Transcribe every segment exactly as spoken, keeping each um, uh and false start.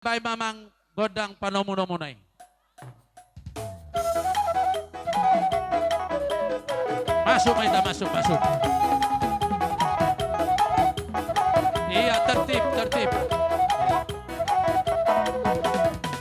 Baen ma amang gondang panomunomuna i. Masuk ma hita, masuk, masuk. Iya, tertib, tertib.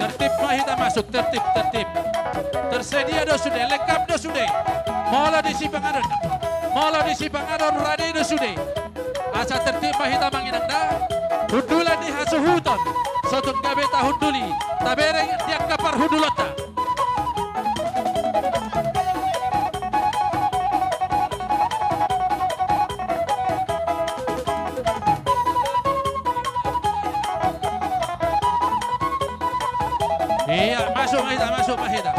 Tertib ma hita masuk, tertib, tertib. Tersedia do sude, lengkap do sude. Molo di sipanganon, molo di sipanganon rade do sude. Asa tertib ma hita amang inang da. Hundulan ni hasuhuton, sotung gabe tahunduli, tabereng di angka parhundulanta. Iya, masuk ma hita, masuk ma hita.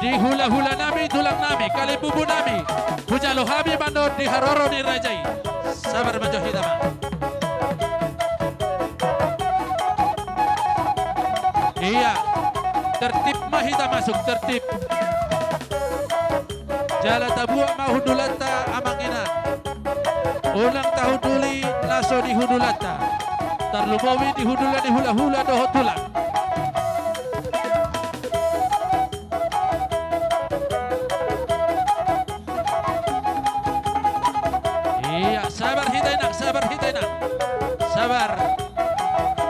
Di hulahulanami, tulangnami, kalimbumbunami, hujalo hami mandok di haroro ni raja i. Sabar ma jo hita ma. Iya, tertib ma hita masuk, tertib. Jala tabuat ma hundulanta amang inang. Unang tahunduli na so di hundulanta. Tarlumobi di hundulan ni hulahula dohot tulang. Iya, sabar hita inang, sabar hita inang. Sabar.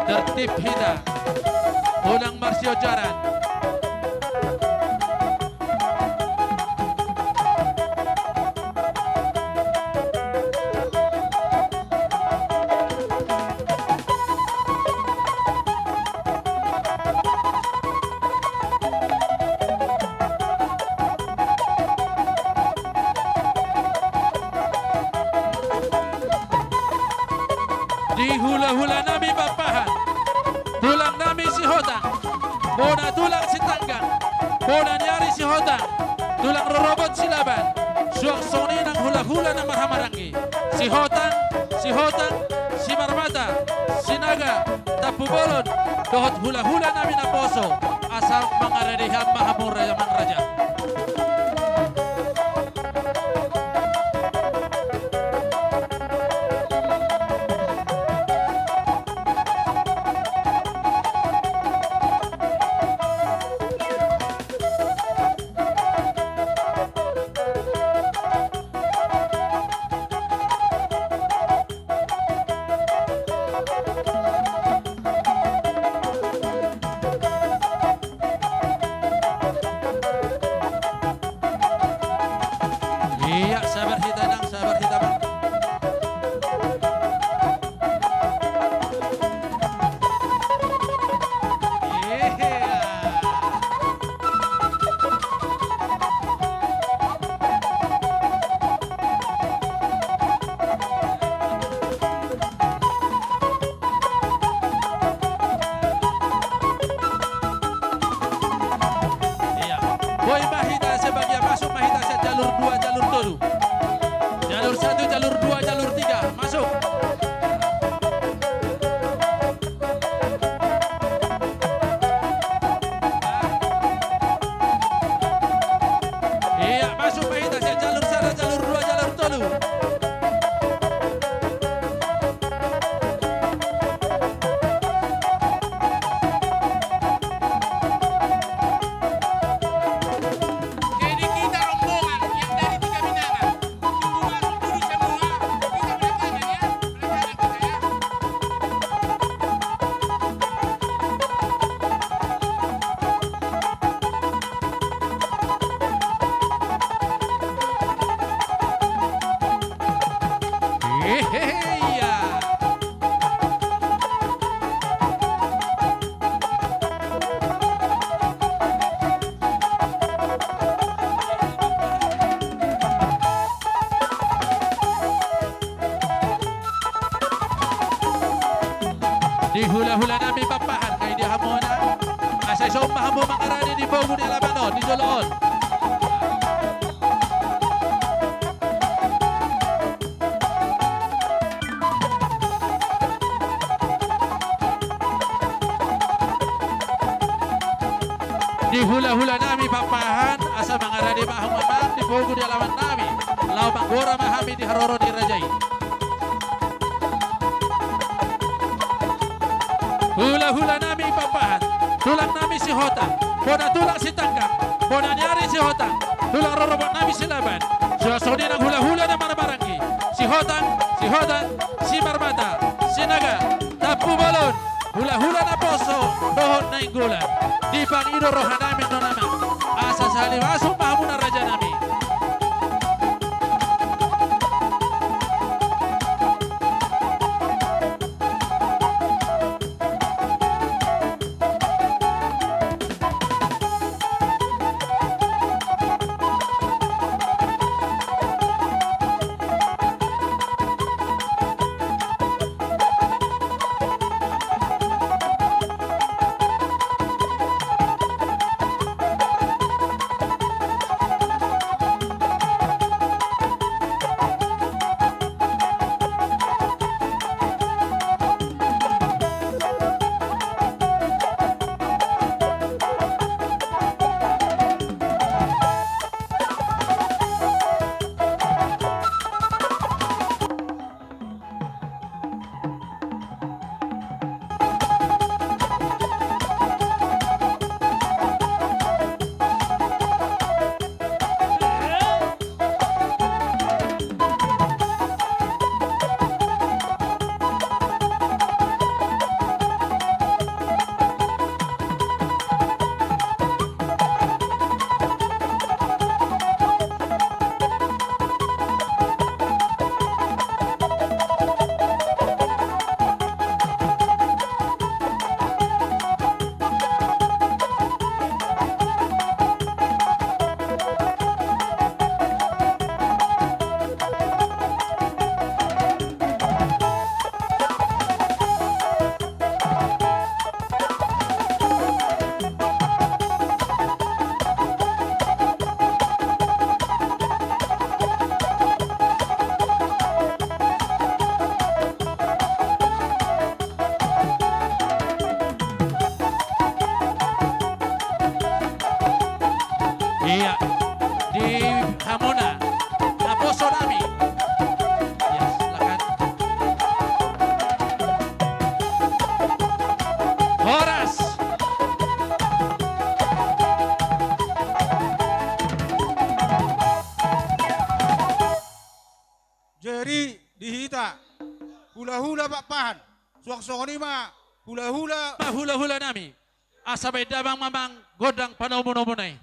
Tertib hita. Unang marsiojaran. Di hulahulanami Pakpahan, tulangnami Sihotang, bona tulang Sitanggang, bona ni ari Sihotang, tulang rorobot Silaban, suang songon i nang hulahula na marhahamaranggi. Sihotang, Sihotang, Simarmata, Sinaga, Tampubolon, dohot hulahulanami naposo, asa mangarade hami ma hamu raja amang raja. Iya, sabar hita nang, sabar hita bang. Iya. Iya. Boi ma hita sebagian, masuk ma hita sian jalur dua, jalur tolu. Jalur satu, jalur dua, jalur tiga. Masuk. Iya, masuk ma hita sian jalur sada, jalur dua, jalur tolu. Jadi kita rombongan yang dari Tiga Binangan. Tunggu masuk dulu semua. Kita belakangan ya. Belakangan kita ya. Hehehe, iya. Di hulahulanami Pakpahan, nunga diida hamuna. Asa ison ma hamu mangarade di pogu ni alaman on, di jolo on. Di hulahulanami Pakpahan, asa mangarade ma hamu amang di pogu ni alamannami. Laho manggora ma hami di haroro ni raja i. Hula-hula nami Pakpahan, tulang nami Sihotang, bona tulang Sitanggang, bona ni ari Sihotang, tulang rorobot nami Silaban, suang songon i nang hula-hula na marhahamaranggi, Sihotang, Sihotang, Simarmata, Sinaga, Tampubolon, hula-hula naposo dohot nainggolan, dipangido roha nami annon amang, asa sahali masuk ma hamuna raja nami. Iya, di hamuna, naposo nami. Iya, silakan. Horas. Jadi di hita hula-hula Pakpahan, suang songon i ma hula-hula. Ma hula-hula nami. Asa baen damang ma amang gondang panomunomu na i.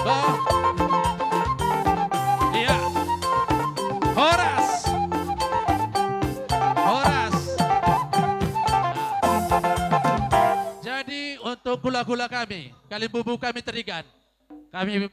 Bah. Iya. Horas. Horas. Jadi, untuk hula-hula kami, kalimbubu kami Trigan, kami